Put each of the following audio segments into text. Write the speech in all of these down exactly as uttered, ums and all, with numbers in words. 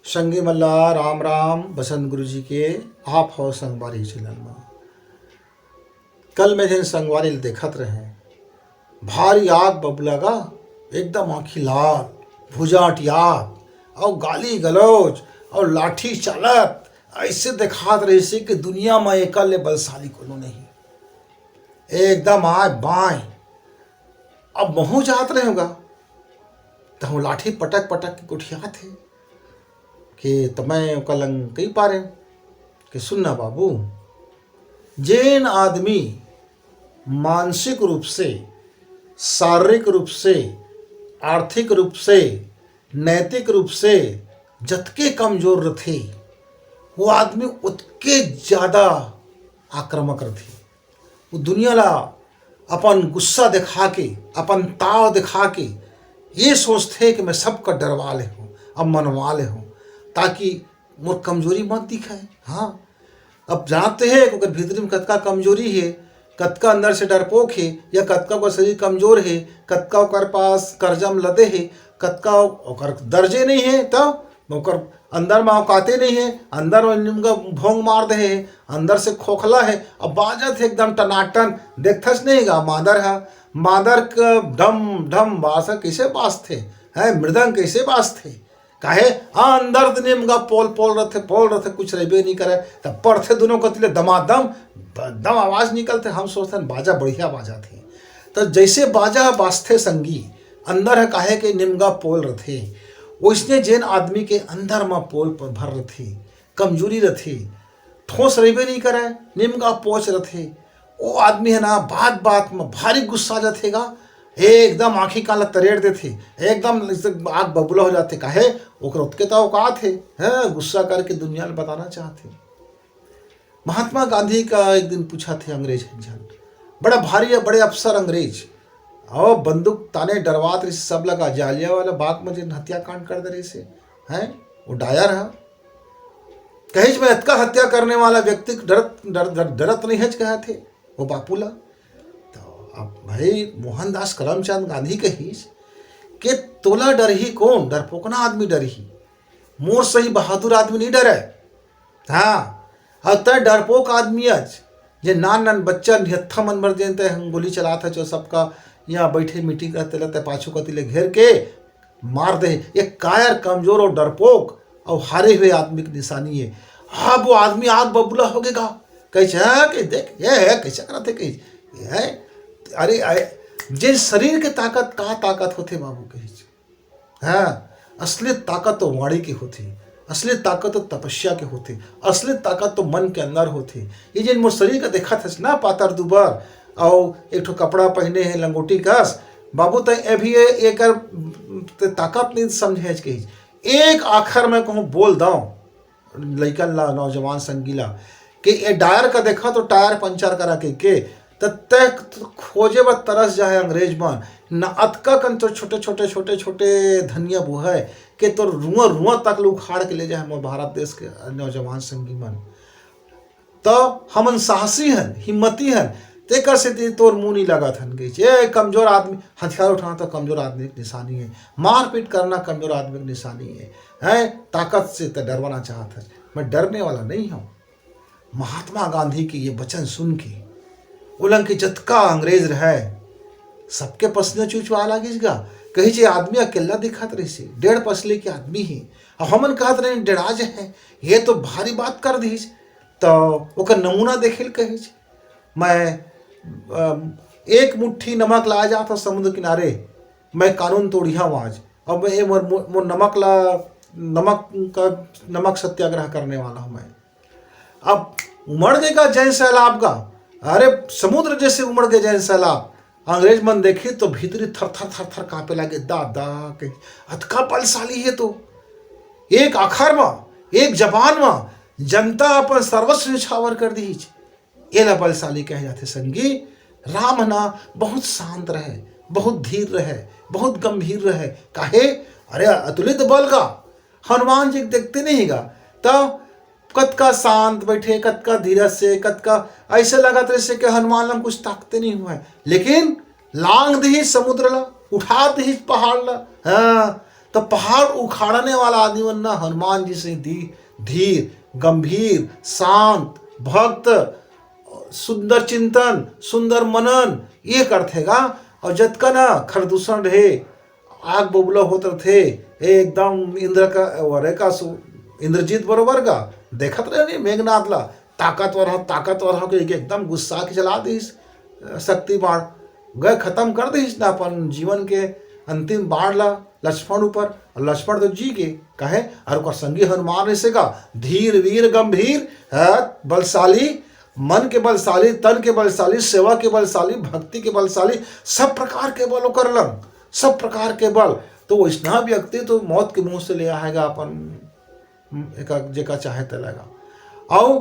संगी मन ला राम राम, बसंत गुरु जी के। आप हो संगवारी चैनल मा। कल मैं जेन संगवारी ल देखत रहे, भारी आग बबूला गा, एकदम आँखी लाल, भुजा अटियात, अउ गाली गलौज अउ लाठी चालत, ऐसे देखात रहिसे कि दुनिया म एकर ले बलशाली कोनो नहीं। एकदम आय बाय। अब महूँ जात रहेंव गा, तहूँ लाठी पटक पटक के गोठियात हे कि त मैं ओकर लंग कही पारेंव कि सुन ना बाबू, जेन आदमी मानसिक रूप से, शारीरिक रूप से, आर्थिक रूप से, नैतिक रूप से जतके कमजोर रथे, वो आदमी ओतके ज्यादा आक्रामक रथे। वो दुनिया ला अपन गुस्सा दिखा के, अपन ताव दिखा के ये सोचथे कि मैं सबका डरवा ले हूँ, अब मनवा ले हूँ, ताकि मोर कमजोरी मत दिखाए। हाँ, अब जानते हैं कि ओकर भीतरी में कतका कमजोरी है, कतका अंदर से डरपोक है, या कतका ओकर शरीर कमजोर है, कतका ओकर पास कर्जा में लदे है, कतका ओकर दर्जे नहीं है, तब ओकर अंदर में औकाते नहीं है, अंदर में निमगा भोंग मार दे है, अंदर से खोखला है। अब बाजत है एकदम टनाटन, देखथस नहीं गा मांदर है, मांदर क ढम ढम बास कैसे बाजथे, है मृदंग कैसे बाजथे, काहे? हाँ, अंदर त निमगा पोल पोल रथे, पोल रथे, कुछ रहिबे नहीं करे, तब पड़थे दोनों कति ले दमादम, दम आवाज निकलथे। हम सोचथन बाजा बढ़िया बाजा थे, तो जैसे बाजा बाजथे संगी, अंदर ह काहे के निमगा पोल रथे, वैसने जेन आदमी के अंदर म पोल प-, भर रथे, कमजोरी रथे, ठोस रहिबे नहीं करे, निमगा पोच रथे, ओ आदमी है ना, बात बात में भारी गुस्सा आ जाथे गा, एकदम आँखी काला तरेड़ देथे, एकदम जैसे आग बबूला हो जाथे। काहे? ओकर ओतके तो औकात है, हैं, गुस्सा करके दुनिया ल बताना चाहथे। महात्मा गांधी का एक दिन पूछा थे अंग्रेज एक झन, बड़ा भारी है, बड़े अफसर अंग्रेज, और बंदूक ताने डरवात रहिस सब लगा, जालिया वाला बाग में जिन हत्याकांड कर दे रहिस, हैं, वो डायर है। कहिस, मैं अतका हत्या करने वाला व्यक्ति डरत, डर, डर, डरत नहीं है, कहा थे वो बापू ला। तो अब भाई मोहनदास करमचंद गांधी कहिस कि तोला डरही कौन, डरपोकना आदमी डरही, मोर सही बहादुर आदमी नहीं डरे। हाँ, अउ तै डरपोक आदमी अच, जे नान नान बच्चा निहत्था मन बर जेन तै हम गोली चलात हच, सबका यहाँ बैठे मीटिंग करते रहते, पाछू कती ले घेर के मार दे। एक कायर, कमजोर और डरपोक और हारे हुए आदमी की निशानी है। अब वो आदमी आग बबूला हो गएगा, कहे, "हाँ, के देख, ये है, कैसे करत है, कही, ये है।" अरे, अरे, जे शरीर के ताकत, का ताकत होथे बाबू, कही। हाँ, असली ताकत तो वाणी के होथे, असली ताकत तो तपस्या के होथे, असली ताकत तो मन के अंदर होथे। ये जेन मोर शरीर का देखत हस ना, पातर दुबर, अउ एक ठो कपड़ा पहने हे लंगोटी कस, बाबू तै अभी ये, एकर तै ताकत नहीं समझे हच कही। एक आखर मैं कहूँ बोल दऊँ, लइकन ला, नौजवान संगी ला, कि ए डायर का देखा तो टायर पंचर करा के, के त तै खोजे बर तरस जाए अंग्रेज मन। न अतका कन तो छोटे छोटे, छोटे छोटे धनिया बोहय के तोर रुआ, रुआ तक ल उखाड़ के ले जाए मोर भारत देश के नौजवान संगी मन। तो हमन साहसी हन, हिम्मती हन, तेकर सेती तोर मुंह नहीं लगत हन। कहिस, ए कमजोर आदमी, हथियार उठाना तो कमजोर आदमी की निशानी है, मारपीट करना कमजोर आदमी की निशानी है, हैं? ताकत से तो डरवाना चाहत है। मैं डरने वाला नहीं हूँ। महात्मा गांधी के ये वचन सुन के ओलंग के जतका अंग्रेज रहे, सबके पसीना चुचवा लागिस गा। कहिस, ए आदमी अकेला दिखत रहिसे, डेढ़ पसली के आदमी हे। अब हमन कहत रहे डेढ़ा जे है, ये तो भारी बात कर दिस। तो ओकर नमूना देखे ल कहिस, मैं, अम, एक मुट्ठी नमक लाए जात हूँ समुद्र किनारे, मैं कानून तोड़िया आज। अब ये मोर, मोर, मोर नमक ला, नमक का, नमक सत्याग्रह करने वाला हूँ मैं। अब उमड़ गए का जैन सैलाब का, अरे समुद्र जैसे उमड़ गए जैन सैलाब। अंग्रेज मन देखी तो भीतरी थर थर थर थर कांपे लागे। दादा, कही, अतका बलशाली है तो एक आखर मा, एक जबान मा जनता अपन सर्वस्व निछावर कर दीज। एला बलशाली कहे जाथे संगी। राम ह ना बहुत शांत रहे, बहुत धीर रहे, बहुत गंभीर रहे। काहे? अरे अतुलित बल का हनुमान जी के देखते नहीं गा, तब कतका शांत बैठे, कतका धीरज से, कतका ऐसे लगत रहे से कि हनुमान ला कुछ ताकते नहीं हुआ है, लेकिन लांग दिहिस समुद्र ला, उठा दिहिस पहाड़ ला। हाँ, तो पहाड़ उखाड़ने वाला आदमी मन ना हनुमान जी से धी-, धीर, गंभीर, शांत, भक्त, सुंदर चिंतन, सुंदर मनन, ये करथे गा। और जतका ना खरदूषण रहे, आग बबूला होत रथे, ए एकदम इंद्र का, वरे का सु-, इंद्रजीत बरोबर का, देखत रहे नहीं मेघनाथ ला, ताकतवर हो, ताकतवर हो, के एकदम गुस्सा के चला दिस, अ, शक्ति बाण, गए खत्म कर दिस ना अपन जीवन के अंतिम बाण ला लक्ष्मण ऊपर। और लक्ष्मण तो जी के कहे, और ओकर संगी हनुमान ऐसे का धीर वीर गंभीर, अ, बलशाली, मन के बलशाली, तन के बलशाली, सेवा के बलशाली, भक्ति के बलशाली, सब प्रकार के बल ओकर लंग, सब प्रकार के बल। तो वैसना व्यक्ति तो मौत के मुंह से ले आएगा अपन, हम्म, एका, जेका चाहे ते लगा। अउ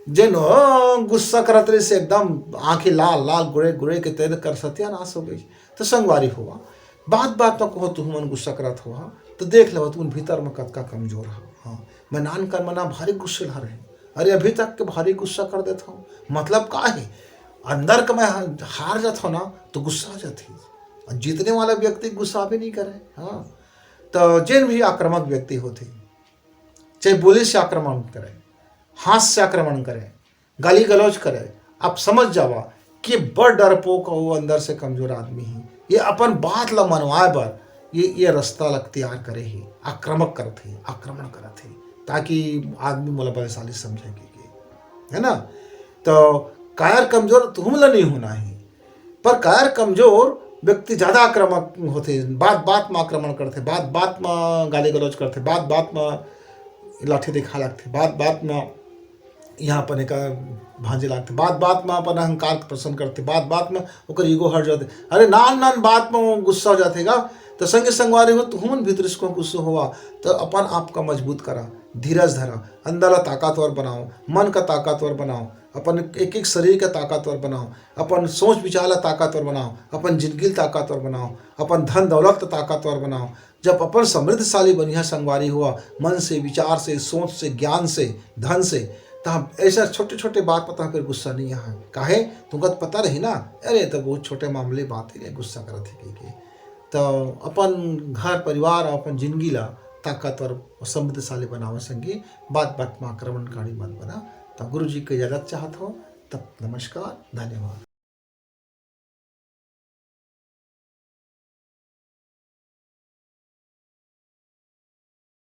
जेन, अ, गुस्सा करत रहिस एकदम आंखी लाल लाल गुड़े गुड़े के तेरे कर सत्यानाश हो गई। तो संगवारी हुआ, बात बात में कहो तुहमन गुस्सा करत हो, हाँ, तो देख लो तुम भीतर में कतका कमजोर हो। हाँ, मैं नान कर मना भारी गुस्से हर है। अरे अभी तक के भारी गुस्सा कर देता हूँ, मतलब का है? अंदर का मैं हार जाता हूँ ना, तो गुस्सा आ जाती है। और जीतने वाला व्यक्ति गुस्सा भी नहीं करे। हाँ, तो जिन भी आक्रामक व्यक्ति होते, चाहे बोली से आक्रमण करे, हाथ से आक्रमण करे, गाली गलौज करे, आप समझ जावा कि बड़ डरपोक अउ अंदर से कमजोर आदमी है। ये अपन बात ला मनवाए बर ये, ये रास्ता ला तैयार करे ही, आक्रामक करत ही, आक्रमण करत ही, ताकि आदमी मोला बलशाली समझे के, के, है ना? तो कायर कमजोर तुम ला नहीं होना ही, पर कायर कमजोर व्यक्ति ज्यादा आक्रामक होते, बात बात में आक्रमण करते, बात बात में गाली गलौज करते, बात बात में लाठी दिखा लगते, बात बात में यहाँ अपन एक भांजे लागते, बात बात में अपन अहंकार के प्रसन्न करते, बात बात में ओकर ईगो हट जाते। अरे नान नान बात में वो गुस्सा हो जाते गा। तो संगे संगवारी हो, तुहमन भीतर से गुस्सा होवा, तो अपन आप का मजबूत करा, धीरज धरा, अंदर ला ताकतवर बनाओ, मन का ताकतवर बनाओ, अपन एक एक शरीर का ताकतवर बनाओ, अपन सोच विचार ला ताकतवर बनाओ, अपन जिंदगी ला ताकतवर बनाओ, अपन धन दौलत ला ताकतवर बनाओ। जब अपन समृद्धशाली बनिहा संगवारी हुआ, मन से, विचार से, सोच से, ज्ञान से, धन से, तो हम ऐसा छोटे छोटे बात पता फिर गुस्सा नहीं आए। काहे? तुमको तो पता रही ना, अरे तो बहुत छोटे मामले बात है, गुस्सा करत है के, के। तो अपन घर परिवार और अपन जिंदगी ला ताकतवर और समृद्धशाली बनावे संगी, बात बात में आक्रमणकारी मत बना। तो गुरु जी के इजाजत चाहत हो, तब नमस्कार, धन्यवाद।